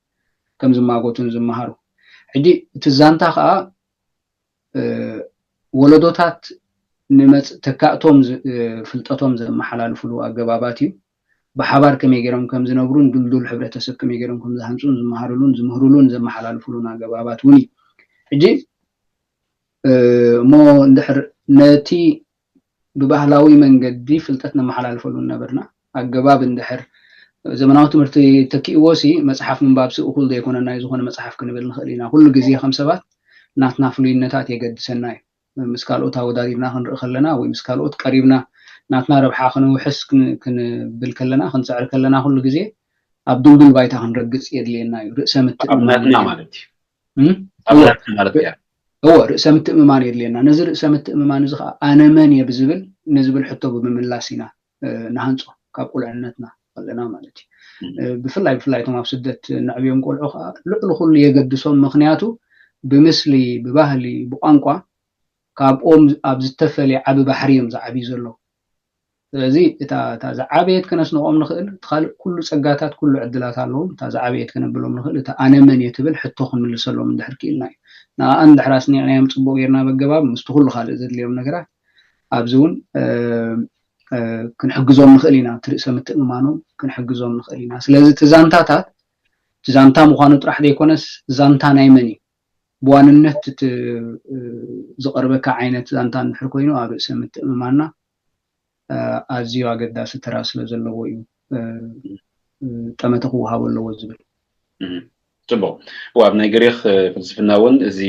ከም ዝማጎቱን ዝመሃሩ። ሕጂ እቲ ዛንታ ከዓ ወለዶታት ንመፅ ተካእቶም ፍልጠቶም ዘመሓላልፍሉ ኣገባባት እዩ። ብሓባር ከመይ ገይሮም ከም ዝነብሩን ድልዱል ሕብረተሰብ ከመይ ገይሮም ከም ዝሃንፁን ዝመሃርሉን ዝምህርሉን ዘመሓላልፍሉን ኣገባባት እውን እዩ። ሕጂ እሞ እንድሕር ነቲ ብባህላዊ መንገዲ ፍልጠት ነመሓላልፈሉ ነበርና ኣገባብ እንድሕር ዘመናዊ ትምህርቲ ተኪእዎ ሲ መፅሓፍ ምንባብ ሲ እኹል ዘይኮነና እዩ። ዝኾነ መፅሓፍ ክንብል ንኽእል ኢና። ኩሉ ግዜ ከም ሰባት ናትና ፍሉይነታት የገድሰና እዩ። ምስ ካልኦት ኣወዳዲርና ክንርኢ ከለና ወይ ምስ ካልኦት ቀሪብና ናትና ረብሓ ክንውሕስ ክንብል ከለና ክንፅዕር ከለና ኩሉ ግዜ ኣብ ድልዱል ባይታ ክንረግፅ የድልየና እዩ። ርእሰ ምትእምማን ማለት እዩ። ማለት እያ። እወ፣ ርእሰ ምትእምማን የድልየና። ነዚ ርእሰ ምትእምማን እዚ ከዓ ኣነ መን እየ ብዝብል ንዝብል ሕቶ ብምምላስ ኢና ንሃንፆ፣ ካብ ቁልዕነትና ከለና ማለት እዩ። ብፍላይ ብፍላይ እቶም ኣብ ስደት ንዕብዮም ቆልዑ ከዓ ልዕሊ ኩሉ የገድሶም። ምክንያቱ ብምስሊ፣ ብባህሊ፣ ብቋንቋ ካብኦም ኣብ ዝተፈለየ ዓቢ ባሕሪ እዮም ዝዓብዩ ዘለዉ። ስለዚ እታ ዝዓበየት ከነስንቖም ንኽእል፣ እቲ ካልእ ኩሉ ጸጋታት፣ ኩሉ ዕድላት ኣለዎም። እታ ዝዓበየት ከነብሎም ንኽእል እታ ኣነ መን እየ ትብል ሕቶ ክንምልሰሎም እንድሕር ክኢልና እዩ። ንኣኣ እንድሕር ኣስኒቕናዮም ጽቡቕ ጌርና በገባብ ምስቲ ኩሉ ካልእ ዘድልዮም ነገራት ኣብዚ እውን ክንሕግዞም ንኽእል ኢና። እቲ ርእሰ ምትእምማኖም ክንሕግዞም ንኽእል ኢና። ስለዚ እቲ ዛንታታት እቲ ዛንታ ምዃኑ ጥራሕ ዘይኮነስ ዛንታ ናይ መን እዩ? ብዋንነት እቲ ዝቐርበካ ዓይነት ዛንታ እንድሕር ኮይኑ ኣብ ርእሰ ምትእምማንና ኣዝዩ ኣገዳሲ ተራ ስለ ዘለዎ እዩ ጠመተ ክወሃቦ ኣለዎ ዝብል። ጽቡቕ። ኣብ ናይ ግሪኽ ፍልስፍና እውን እዚ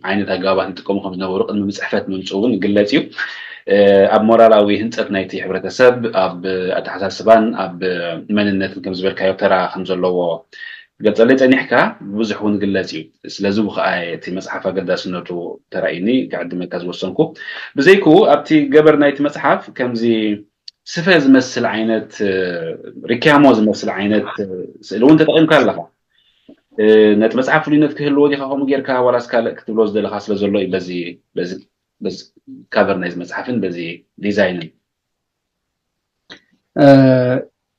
ዓይነት ኣገባባት ይጥቀሙ ከም ዝነበሩ ቅድሚ ብፅሕፈት ምምፅኡ እውን ይግለፅ እዩ። ኣብ ሞራላዊ ህንፀት ናይቲ ሕብረተሰብ፣ ኣብ ኣተሓሳስባን ኣብ መንነትን ከም ዝበልካዮ ተራ ከም ዘለዎ ትገልፀለይ ፀኒሕካ፣ ብዙሕ እውን ይግለፅ እዩ። ስለዚ ከዓ እቲ መፅሓፍ ኣገዳስነቱ ተራእዩኒ ክዕድመካ ዝወሰንኩ። ብዘይክኡ ኣብቲ ገበር ናይቲ መፅሓፍ ከምዚ ስፈ ዝመስል ዓይነት ሪኪያሞ ዝመስል ዓይነት ስእሊ እውን ተጠቂምካ ኣለካ። ነቲ መፅሓፍ ፍሉይነት ክህልዎ ዲካ ከምኡ ጌርካ ዋላስ ካልእ ክትብሎ ዝደለካ ስለ ዘሎ እዩ በዚ በዚ በዚ ካቨር ናይዚ መፅሓፍን በዚ ዲዛይንን?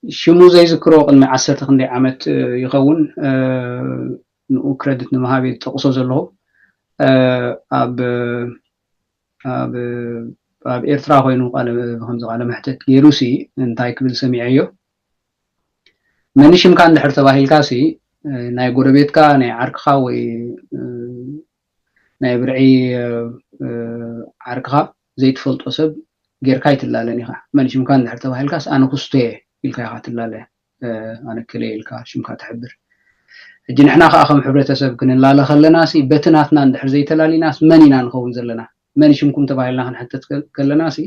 ሽሙ ዘይዝክሮ ቅድሚ ዓሰርተ ክንደይ ዓመት ይኸውን ንኡ ክረድት ንምሃብ እየ ዝጠቕሶ ዘለኹ። ኣብ ኣብ ኣብ ኤርትራ ኮይኑ ቃለ ከምዚ ቃለ መሕተት ገይሩ ሲ እንታይ ክብል ሰሚዐዮ? መን ሽምካ እንድሕር ተባሂልካ ሲ ናይ ጎረቤትካ ናይ ዓርክኻ ወይ ናይ ብርዒ ዓርክኻ ዘይትፈልጦ ሰብ ጌርካ ኣይትላለን ኢኻ። መን ሽምካ እንድሕር ተባሂልካስ ኣነ ኩስቶ እየ ኢልካ ኢኻ ትላለ። ኣነ ከለ ኢልካ ሽምካ ትሕብር። ሕጂ ንሕና ከዓ ከም ሕብረተሰብ ክንላለ ከለና ሲ በቲ ናትና እንድሕር ዘይተላሊናስ መን ኢና ንኸውን ዘለና? መን ሽምኩም ተባሂልና ክንሕተት ከለና ሲ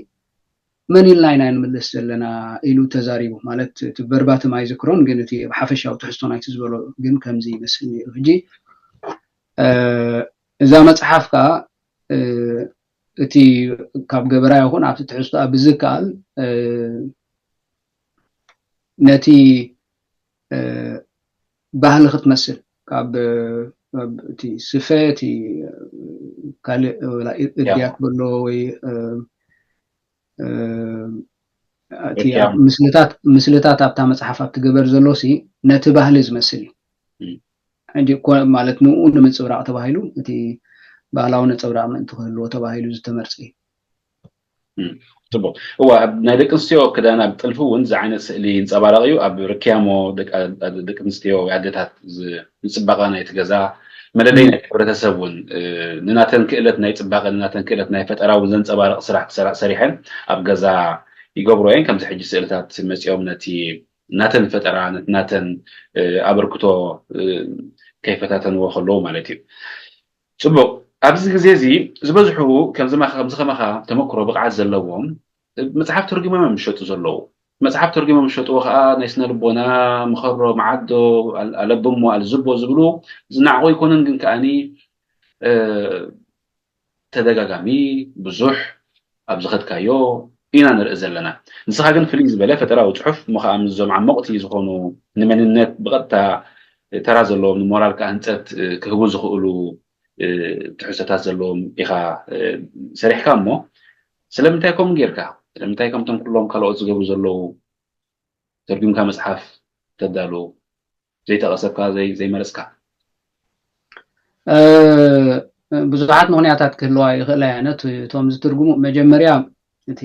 መን ኢልና ኢና ንምልስ ዘለና ኢሉ ተዛሪቡ። ማለት እቲ ቨርባትም ኣይዝክሮን፣ ግን እቲ ብሓፈሻዊ ትሕዝቶ ናይቲ ዝበሎ ግን ከምዚ ይመስል ነይሩ። ሕጂ እዛ መፅሓፍ ከዓ እቲ ካብ ገበራ ይኹን ኣብቲ ትሕዝቶኣ ብዝከኣል ነቲ ባህሊ ክትመስል ካብ እቲ ስፈ እቲ ካልእ እድያት በሎ ወይ ምስልታት ኣብታ መፅሓፍ ኣብቲ ገበር ዘሎ ሲ ነቲ ባህሊ ዝመስል እዩ። ሕጂ ማለት ንኡ ንምንፅብራቕ ተባሂሉ እቲ ባህላዊ ነፀብራቕ ምእንቲ ክህልዎ ተባሂሉ ዝተመርፀ እዩ። ፅቡቅ። እዋ ኣብ ናይ ደቂ ኣንስትዮ ክዳን ኣብ ጥልፊ እውን እዚ ዓይነት ስእሊ ይንፀባረቕ እዩ። ኣብ ርክያሞ ደቂ ኣንስትዮ ወይ ኣደታት ንፅባቐ ናይቲ ገዛ መለለይ ናይ ሕብረተሰብ እውን ንናተን ክእለት ናይ ፅባቐ ንናተን ክእለት ናይ ፈጠራ እውን ዘንፀባርቕ ስራሕ ሰሪሐን ኣብ ገዛ ይገብሮ እየን። ከምዚ ሕጂ ስእልታት መፂኦም ነቲ ናተን ፈጠራ ነቲ ናተን ኣበርክቶ ከይፈታተንዎ ከለዉ ማለት እዩ። ፅቡቅ። ኣብዚ ግዜ እዚ ዝበዝሑ ከምዚ ከማኻ ተመክሮ ብቕዓት ዘለዎም መፅሓፍ ተርጉሞም እዮም ዝሸጡ ዘለዉ። መፅሓፍ ተርጉሞም ዝሸጥዎ ከዓ ናይ ስነ ልቦና፣ ምኸሮ፣ መዓዶ፣ ኣለብሞ፣ ኣልዝቦ ዝብሉ ዝነዓቑ ኣይኮኑን። ግን ከዓኒ ተደጋጋሚ ብዙሕ ኣብ ዝኸድካዮ ኢና ንርኢ ዘለና። ንስኻ ግን ፍልይ ዝበለ ፈጠራዊ ፅሑፍ እሞ ከዓ ምስዞም ዓሞቕቲ ዝኾኑ ንመንነት ብቐጥታ ተራ ዘለዎም ንሞራል ከዓ ህንፀት ክህቡ ዝኽእሉ ትሕዝቶታት ዘለዎም ኢኻ ሰሪሕካ እሞ ስለምንታይ ከምኡ ጌርካ? ስለምንታይ ከምቶም ኩሎም ካልኦት ዝገብሩ ዘለዉ ተርጉምካ መፅሓፍ ተዳሉ ዘይጠቐሰካ ዘይመረፅካ? ብዙሓት ምኽንያታት ክህልዋ ይኽእላ እየን። እቶም ዝትርጉሙ መጀመርያ እቲ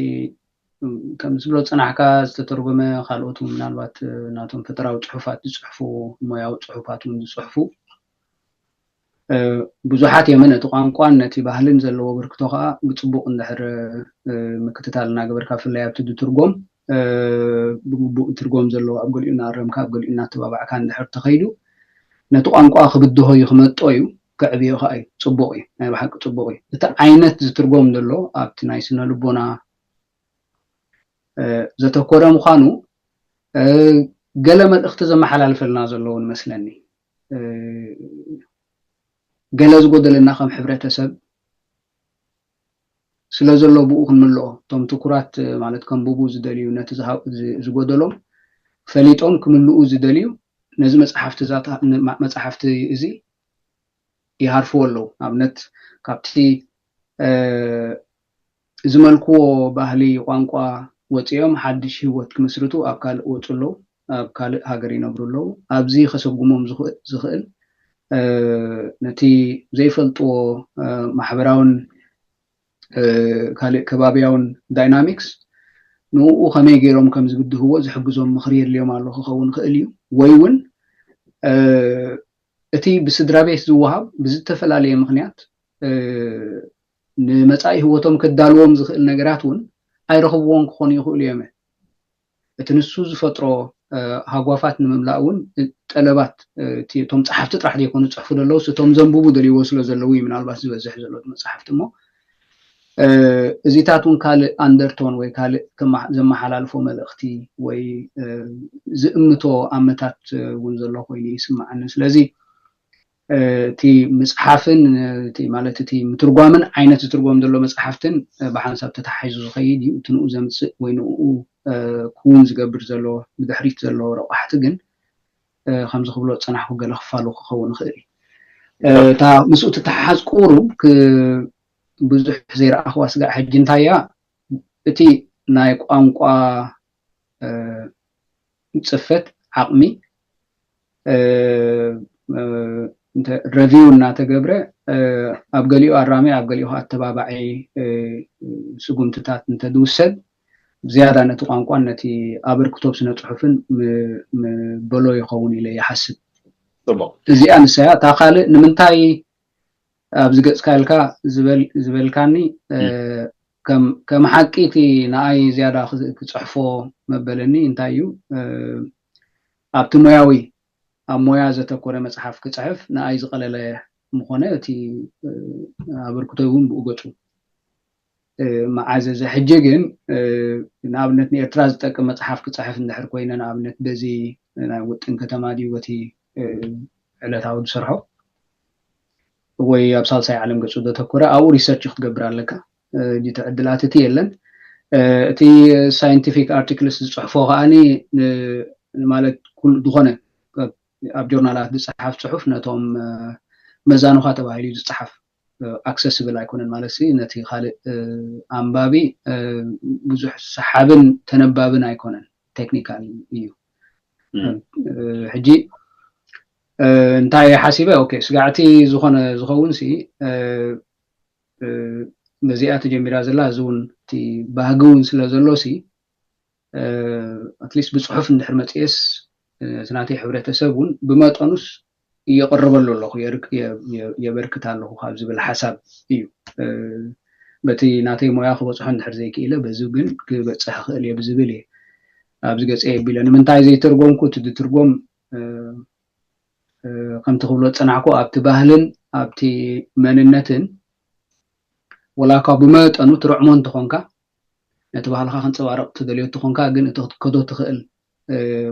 ከም ዝብሎ ፅናሕካ ዝተተርጎመ ካልኦት ምናልባት ናቶም ፈጠራዊ ፅሑፋት ዝፅሕፉ ሞያዊ ፅሑፋት እውን ዝፅሕፉ ብዙሓት እዮም ነቲ ቋንቋን ነቲ ባህልን ዘለዎ ብርክቶ ከዓ ብፅቡቅ እንድሕር ምክትታል እናገበርካ ብፍላይ ኣብቲ ዝትርጎም ብግቡእ ትርጎም ዘለዎ ኣብ ገሊኡ እናኣረምካ ኣብ ገሊኡ እናተባባዕካ እንድሕር ተኸይዱ ነቲ ቋንቋ ክብድሆ እዩ ክመጦ እዩ ከዕብዮ ከዓ እዩ ፅቡቅ እዩ ናይ ብሓቂ ፅቡቅ እዩ እቲ ዓይነት ዝትርጎም ዘሎ ኣብቲ ናይ ስነ ልቦና ዘተኮረ ምዃኑ ገለ መልእኽቲ ዘመሓላልፈልና ዘለውን መስለኒ ገለ ዝጎደለና ከም ሕብረተሰብ ስለ ዘሎ ብኡ ክንምልኦ፣ እቶም ትኩራት ማለት ከንብቡ ዝደልዩ፣ ነቲ ዝጎደሎም ፈሊጦም ክምልኡ ዝደልዩ፣ ነዚ መፅሓፍቲ እዚ ይሃርፍዎ ኣለዉ። ኣብነት ካብቲ ዝመልክዎ ባህሊ፣ ቋንቋ ወፂኦም ሓድሽ ህይወት ክምስርቱ ኣብ ካልእ ወፁ ኣለዉ፣ ኣብ ካልእ ሃገር ይነብሩ ኣለዉ። ኣብዚ ከሰጉሞም ዝኽእል ነቲ ዘይፈልጥዎ ማሕበራውን ካልእ ከባቢያውን ዳይናሚክስ ንኡ ከመይ ገይሮም ከም ዝብድህዎ ዝሕግዞም ምኽሪ የድልዮም ኣሎ ክኸውን ይኽእል እዩ። ወይ እውን እቲ ብስድራ ቤት ዝወሃብ ብዝተፈላለየ ምኽንያት ንመፃኢ ህይወቶም ከዳልዎም ዝኽእል ነገራት እውን ኣይረኽብዎን ክኾኑ ይኽእሉ እዮም። እቲ ንሱ ዝፈጥሮ ሃጓፋት ንምምላእ እውን ጠለባት እቶም ፀሓፍቲ ጥራሕ ዘይኮኑ ዝፅሕፉ ዘለውስ እቶም ዘንብቡ ደልይዎ ስለ ዘለዉ እዩ ምናልባት ዝበዝሕ ዘሎ መፅሓፍቲ እሞ እዚታት እውን ካልእ ኣንደርቶን ወይ ካልእ ዘመሓላልፎ መልእኽቲ ወይ ዝእምቶ ኣመታት እውን ዘሎ ኮይኑ ይስምዓኒ። ስለዚ እቲ ምፅሓፍን ማለት እቲ ምትርጓምን ዓይነት ዝትርጎም ዘሎ መፅሓፍትን ብሓንሳብ ተተሓሒዙ ዝኸይድ እዩ። እቲ ንኡ ዘምፅእ ወይ ንኡ ክውን ዝገብር ዘሎ ብድሕሪት ዘሎ ረቋሕቲ ግን ከምዚ ክብሎ ዝፀናሕኩ ገለ ክፋሉ ክኸውን ይኽእል እዩ። እታ ምስኡ ትተሓሓዝ ቁሩብ ብዙሕ ዘይረኣኽዋ ስጋዕ ሕጂ እንታይ እያ እቲ ናይ ቋንቋ ፅፈት ዓቕሚ ረቪው እናተገብረ ኣብ ገሊኡ ኣራሚ ኣብ ገሊኡ ኣተባባዒ ስጉምትታት እንተዝውሰድ ዝያዳ ነቲ ቋንቋን ነቲ ኣበርክቶ ስነ ፅሑፍን ምበሎ ይኸውን ኢለ ይሓስብ። እዚኣ ንሳያ እታ ካልእ ንምንታይ ኣብዚ ገፅካ ኢልካ ዝበልካኒ ከም ሓቂ እቲ ንኣይ ዝያዳ ክፅሕፎ መበለኒ እንታይ እዩ ኣብቲ ሞያዊ ኣብ ሞያ ዘተኮረ መፅሓፍ ክፅሕፍ ንኣይ ዝቐለለ ምኾነ እቲ ኣበርክቶይ እውን ብኡ ገፁ መዓዘዘ። ሕጂ ግን ንኣብነት ንኤርትራ ዝጠቅም መፅሓፍ ክፅሕፍ እንድሕር ኮይነ ንኣብነት በዚ ናይ ውጥን ከተማ ድዩ በቲ ዕለታዊ ዝሰርሖ ወይ ኣብ ሳልሳይ ዓለም ገፁ ዘተኮረ ኣብኡ ሪሰርች ክትገብር ኣለካ። እቲ ዕድላት እቲ የለን። እቲ ሳይንቲፊክ ኣርቲክልስ ዝፅሕፎ ከዓኒ ማለት ዝኾነ ኣብ ጆርናላት ዝፀሓፍ ፅሑፍ ነቶም መዛኑኻ ተባሂሉ እዩ ዝፀሓፍ። ኣክሰስብል ኣይኮነን ማለት ነቲ ካልእ ኣንባቢ ብዙሕ ሰሓብን ተነባብን ኣይኮነን። ቴክኒካል እዩ። ሕጂ እንታይ ሓሲበ ኦኬ ስጋዕቲ ዝኾነ ዝኸውን ሲ ነዚኣ ተጀሚራ ዘላ እዚ እውን እቲ ባህጊ እውን ስለ ዘሎ ሲ ኣትሊስት ብፅሑፍ እንድሕር መፅኤስ እቲ ናተይ ሕብረተሰብ እውን ብመጠኑስ እየቕርበሉ ኣለኹ የበርክት ኣለኹ ካብ ዝብል ሓሳብ እዩ። በቲ ናተይ ሞያ ክበፅሖ እንድሕር ዘይክኢለ በዚ ግን ክበፅሕ ክእል እየ ብዝብል እየ ኣብዚ ገፀ የቢለ ንምንታይ ዘይተርጎምኩ እቲ ዝትርጎም ከምቲ ክብሎ ዝፀናሕኩ ኣብቲ ባህልን ኣብቲ መንነትን ወላ እኳ ብመጠኑ ትርዕሞ እንተኾንካ ነቲ ባህልካ ከንፀባርቕ ትደልዮ እንተኾንካ ግን እቲ ክትከዶ ትኽእል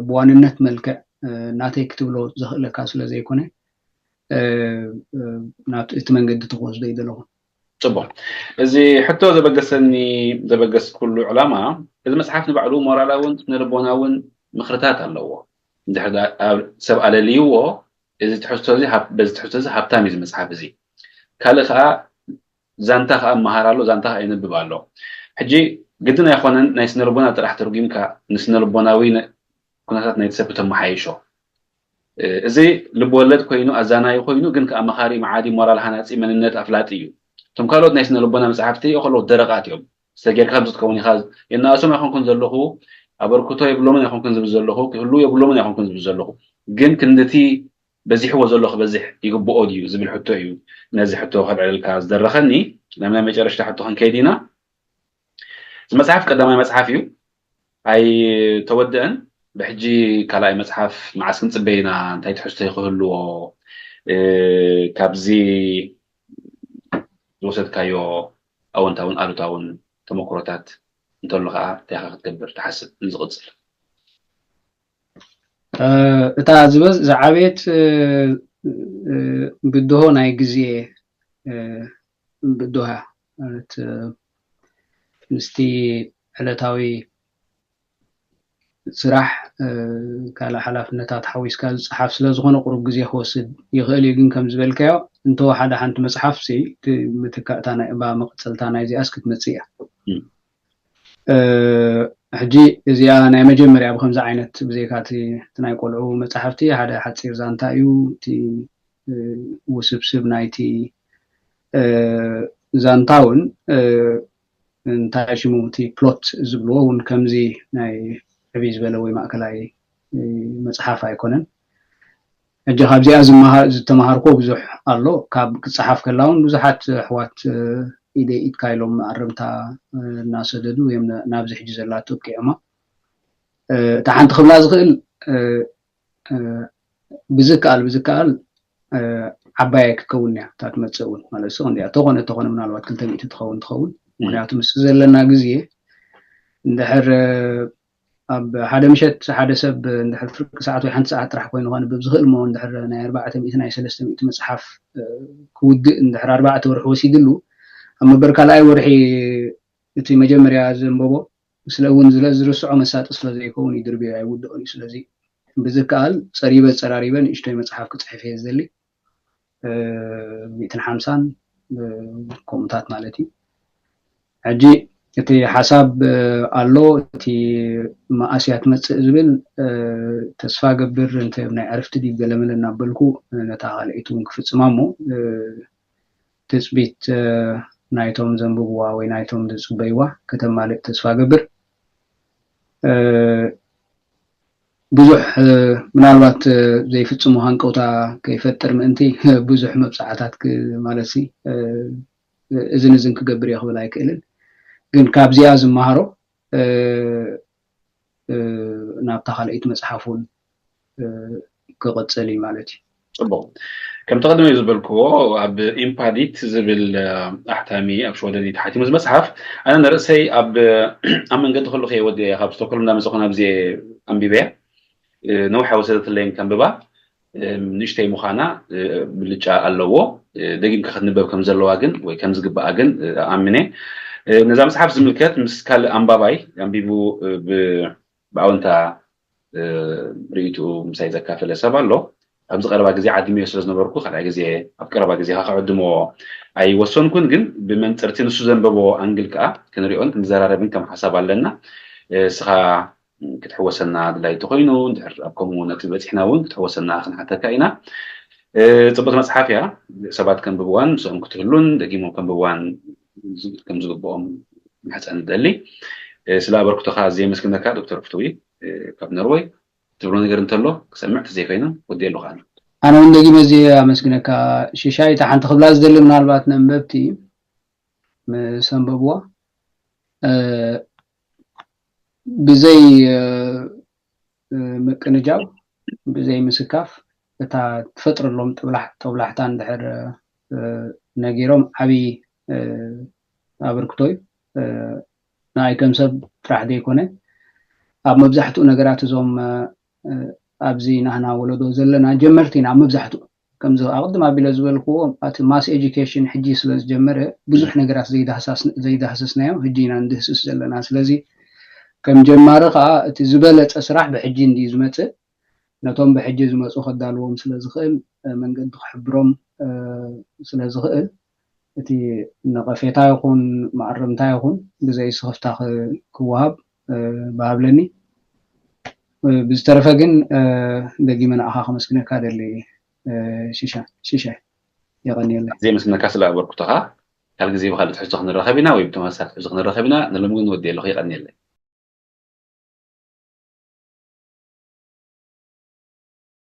ብዋንነት መልክዕ ናተይ ክትብሎ ዘኽእለካ ስለ ዘይኮነ ናብቲ እቲ መንገዲ ትክወስዶ ይደለኹ። ፅቡቅ። እዚ ሕቶ ዘበገሰኒ ዘበገስኩሉ ዕላማ እዚ መፅሓፍ ንባዕሉ ሞራላውን ስነልቦናውን ምኽርታት ኣለዎ። እንድሕር ዳ- ኣብ- ሰብ ኣለልይዎ እዚ ትሕዝቶ እዚ ሃብ- በዚ ትሕዝቶ እዚ ሃብታም እዩ እዚ መፅሓፍ እዚ። ካልእ ከዓ ዛንታ ከዓ እመሃር ኣሎ፣ ዛንታ ከዓ የንብብ ኣሎ። ሕጂ ግድን ኣይኮነን ናይ ስነልቦና ጥራሕ ተርጒምካ ንስነልቦናዊ ነ- ኩነታት ናይቲ ሰብ ክተመሓይሾ። እዚ ልብወለድ ኮይኑ ኣዛናዩ ኮይኑ ግን ከዓ መኻሪ መዓዲ ሞራል ሃናፂ መንነት ኣፍላጢ እዩ። እቶም ካልኦት ናይ ስነ ልቦና መፅሓፍቲ ከለዉ ደረቓት እዮም። ዝተጌርካ ከምዚ ትኸውን ኢኻ የናእሶም ኣይኮንኩን ዘለኹ ኣበርክቶ የብሎምን ኣይኮንኩን ዝብል ዘለኹ ክህልዉ የብሎምን ኣይኮንኩን ዝብል ዘለኹ ግን ክንድቲ በዚሕዎ ዘሎ ክበዝሕ ይግብኦ ድዩ ዝብል ሕቶ እዩ። ነዚ ሕቶ ከልዕለልካ ዝደረኸኒ ናብ ናይ መጨረሽታ ሕቶ ክንከይድ ኢና። እዚ መፅሓፍ ቀዳማይ መፅሓፍ እዩ ኣይተወደአን ብሕጂ ካልኣይ መፅሓፍ መዓስ ክንፅበ ኢና እንታይ ትሕዝቶ ክህልዎ ካብዚ ዝወሰድካዮ ኣወንታውን ኣሉታውን ተመክሮታት እንተሎ ከዓ እንታይ ክትገብር ትሓስብ ንዝቕፅል እታ ዝበዝ ዝዓበየት ብድሆ ናይ ግዜ ብድሆ ማለት ምስቲ ዕለታዊ ስራሕ ካልእ ሓላፍነታት ሓዊስካ ዝፀሓፍ ስለዝኾነ ቁሩብ ግዜ ክወስድ ይኽእል እዩ። ግን ከም ዝበልካዮ እንተወሓደ ሓንቲ መፅሓፍ ሲ ምትካእታ ናይ እባ መቐፀልታ ናይዚኣስ ክትመፅእ እያ። ሕጂ እዚኣ ናይ መጀመርያ ብከምዚ ዓይነት ብዘይካ እቲ ናይ ቆልዑ መፅሓፍቲ ሓደ ሓፂር ዛንታ እዩ። እቲ ውስብስብ ናይቲ ዛንታ እውን እንታይ ሽሙ እቲ ፕሎት ዝብልዎ እውን ከምዚ ናይ ዕብይ ዝበለ ወይ ማእከላይ መፅሓፍ ኣይኮነን። ሕጂ ካብዚኣ ዝተምሃርኮ ብዙሕ ኣሎ። ካብ ክፀሓፍ ከላ እውን ብዙሓት ኣሕዋት ኢደይ ኢድካ ኢሎም ኣረምታ እናሰደዱ እዮም ናብዚ ሕጂ ዘላቶ ኣብቂዖማ። እታ ሓንቲ ክብላ ዝኽእል ብዝከኣል ብዝከኣል ዓባይ ክትከውን እያ እታ ትመፅእ እውን ማለት ስ እንዲያ ተኾነ ተኾነ ምናልባት ክልተ ሚእቲ ትኸውን ትኸውን። ምክንያቱ ምስ ዘለና ግዜ እንድሕር ኣብ ሓደ ምሸት ሓደ ሰብ እንድሕር ፍርቂ ሰዓት ወይ ሓንቲ ሰዓት ጥራሕ ኮይኑ ከንብብ ዝኽእል እሞ እንድሕር ናይ ኣርባዕተ ሚእቲ ናይ ሰለስተ ሚእቲ መፅሓፍ ክውድእ እንድሕር ኣርባዕተ ወርሒ ወሲድሉ ኣብ መበር ካልኣይ ወርሒ እቲ መጀመርያ ዘንበቦ ስለ እውን ዝለ ዝርስዖ መሳጢ ስለ ዘይከውን ይድርብዮ ኣይውድኦን እዩ። ስለዚ ብዝከኣል ፀሪበ ፀራሪበ ንእሽቶይ መፅሓፍ ክፅሕፍ እየ ዝደሊ። ሚእትን ሓምሳን ከምኡታት ማለት እዩ። ሕጂ እቲ ሓሳብ ኣሎ እቲ መኣስ እያ ትመፅእ ዝብል ተስፋ ገብር እንተ ናይ ዕርፍቲ ድዩ ገለመለ እናበልኩ ነታ ካልኣይቲ እውን ክፍፅማ እሞ ትፅቢት ናይቶም ዘንብብዋ ወይ ናይቶም ዝፅበይዋ ከተማልእ ተስፋ ገብር። ብዙሕ ምናልባት ዘይፍፅሙ ሃንቀውታ ከይፈጥር ምእንቲ ብዙሕ መብፃዕታት ማለት እዝን እዝን ክገብር እየ ክብል ኣይክእልን። ግን ካብዚኣ ዝመሃሮ ናብታ ካልኣይቲ መፅሓፍ እውን ክቕፅል እዩ ማለት እዩ። ፅቡቕ። ከምቲ ቅድሚ ዝበልክዎ ኣብ ኢምፓዲት ዝብል ኣሕታሚ ኣብ ሽወደን እዩ ተሓቲሙ እዚ መፅሓፍ። ኣነ ንርእሰይ ኣብ ኣብ መንገዲ ከለኹ እየ ወዲኤ ካብ ስቶክሆልም እንዳመፀኹ ናብዚ ኣንቢበያ ነዊሕ ኣይወሰደትለይን ከንብባ። ንእሽተይ ምዃና ብልጫ ኣለዎ። ደጊምካ ክትንበብ ከም ዘለዋ ግን ወይ ከም ዝግባኣ ግን ኣኣምን እየ። ነዛ መፅሓፍ ዝምልከት ምስ ካልእ ኣንባባይ ኣንቢቡ ብኣወንታ ርእይትኡ ምሳይ ዘካፈለ ሰብ ኣሎ። ኣብዚ ቀረባ ግዜ ዓዲመዮ ስለ ዝነበርኩ ካልኣይ ግዜ ኣብ ቀረባ ግዜ ከዓ ክዕድሞ ኣይወሰንኩን። ግን ብመንፅርቲ ንሱ ዘንበቦ ኣንግል ከዓ ክንሪኦን ክንዘራረብን ከም ሓሳብ ኣለና። እስኻ ክትሕወሰና ኣድላይ እንተኾይኑ እንድሕር ኣብ ከምኡ ነጥቢ በፂሕና እውን ክትሕወሰና ክንሓተካ ኢና። ፅብቅቲ መፅሓፍ እያ። ሰባት ከንብብዋን ምስኦም ክትህሉን ደጊሞም ከንብብዋን ከም ዝግብኦም ምሕፀን ንደሊ። ስለ ኣበርክቶኻ ኣዝየ የመስግነካ ዶክተር ፍትዊ ካብ ኖርወይ። ትብሎ ነገር እንተሎ ክሰምዕ ተዘይኮይኑ ወዲ ኣለኹ ኣነ። ኣነ እውን ደጊመ እዚ ኣመስግነካ ሽሻይ። እታ ሓንቲ ክብላ ዝደሊ ምናልባት ነንበብቲ ምስ ኣንበብዋ ብዘይ ምቅንጃው ብዘይ ምስካፍ እታ ትፈጥረሎም ጥብላሕታ እንድሕር ነጊሮም ዓብዪ ኣበርክቶ እዩ። ንኣይ ከም ሰብ ጥራሕ ዘይኮነ ኣብ መብዛሕትኡ ነገራት እዞም ኣብዚ ናህና ወለዶ ዘለና ጀመርቲ ኢና ኣብ መብዛሕትኡ ከምዚ ኣቕድም ኣቢለ ዝበልክዎ እቲ mass education ሕጂ ስለ ዝጀመረ ብዙሕ ነገራት ዘይዳህሰስናዮ ሕጂ ኢና ንድህስስ ዘለና። ስለዚ ከም ጀማሪ ከዓ እቲ ዝበለፀ ስራሕ ብሕጂ እንድዩ ዝመፅእ። ነቶም ብሕጂ ዝመፁ ከዳልዎም ስለ ዝኽእል መንገዲ ክሕብሮም ስለ ዝኽእል እቲ ነቐፌታ ይኹን መኣረምታ ይኹን ብዘይ ስኽፍታ ክወሃብ ብሃብለኒ። ብዝተረፈ ግን ደጊመ ንኣኻ ከመስግነካ ደሊ ሽሻ ሽሻ የቐንየለይ። ዘይ መስግነካ ስለ ኣበርኩተኻ። ካል ግዜ ብካልእ ትሕዝቶ ክንራኸብ ኢና ወይ ብተመሳሳሊ ትሕዝቶ ክንራኸብ ኢና። ንሎም ግን ወዲ ኣለኹ የቐንየለይ።